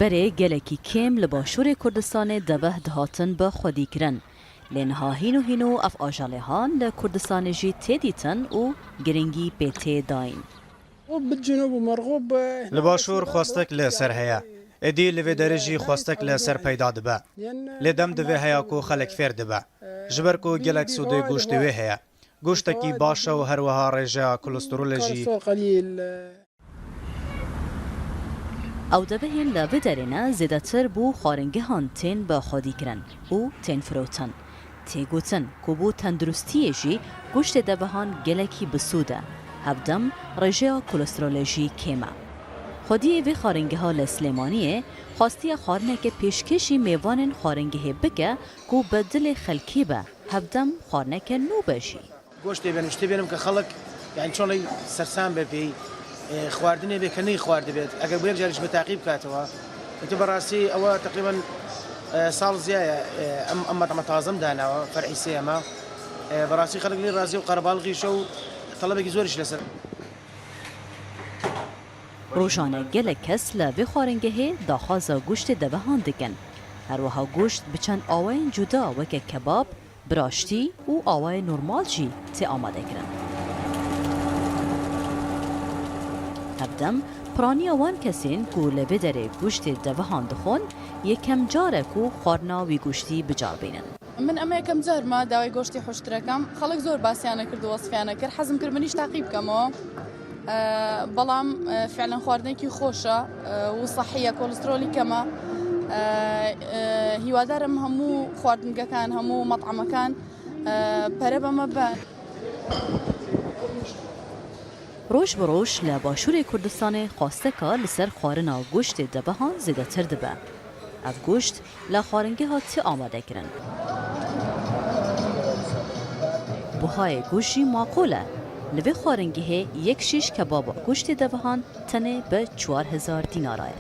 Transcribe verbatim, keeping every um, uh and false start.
Berê gelekî kêm li Başûrê Kurdistanê deveh dihatin bi xwedî kirin. Lê niha hîn û hîn û ev ajalêhan li Kurdistanê jî tê dîtin û girîngî pê tê dayîn. Li Başûr xwestek li ser heye. Êdî li vê derê jî xwestek li ser peyda dibe. Lê dem divê heye ku xelk fêr dibe. Ji ber ku gelek sûdê goştê wê heye. Goştekî baş e û her wiha rêjeya kolesterolê jî. Ew devehên li vê derê ne zêdetir bo xwaringehan tên bi xwedî kirin û tên firotin. Tê gotin ku bo tenduristiyê jî goştê devehan gelekî bi sûd e, hevdem rêjeya kolesterolê jî kêm e. Xwediyê vê xwaringeha li Silêmaniyê xwestiye xwarineke pêşkêşî mêvanên xwaringehê bike ku bi dilê xelkê be, hevdem xwarineke nû be jî. Goştê benim, ştê benim ke xelk, yani, çolê sersam be pê, e, xwardinê bê ke ney xwardibêt. Eger bu yek carî ji min taqîb katî wa, îtî berastî ewa teqrîben, e, sal ziyaye, e, em, em metama tazem danawa, fer'î sê ema. E, berastî xelk lê razî û qerebalixî şew telebekî zor iş leser. Rojane gelek kes li vê xwaringehê daxwaza goştê devehan dikin. Her wiha goşt bi çend awayên cuda weke kebab, biraştî û awayê normal jî tê amadekirin. Hevdem piraniya wan kesên ku li vê derê goştê devehan dixwin, yekem car e ku xwarina wî goştî bi car bînin. من ئەمە یەکەم جارمە داوای گۆشتی حوشترەکەم. خەڵک زۆر باسییانە کرد و وەسفیانە کرد. حەزم کرد منیش تاقی بکەمەوە. ئە، بەڵام، ئە، فعلەن خواردنێکی خۆشە، ئە، و سەحیە، کۆلسترۆلی کەمە. ئە، ئە، هیوادارم هەموو خواردنگەکان، هەموو مەتعەمەکان، ئە، پەرە بەمە بەن. Roj bi roj li Başûrê Kurdistanê xwesteka li ser xwarina goştê devehan zêdetir dibe. Ev goşt li xwaringeha tê amade kirin. Buhayê goşt jî maqûl e. Li vê xwaringehê yek şîş kebaba goştê devehan tenê bi çar hezar dînara ye.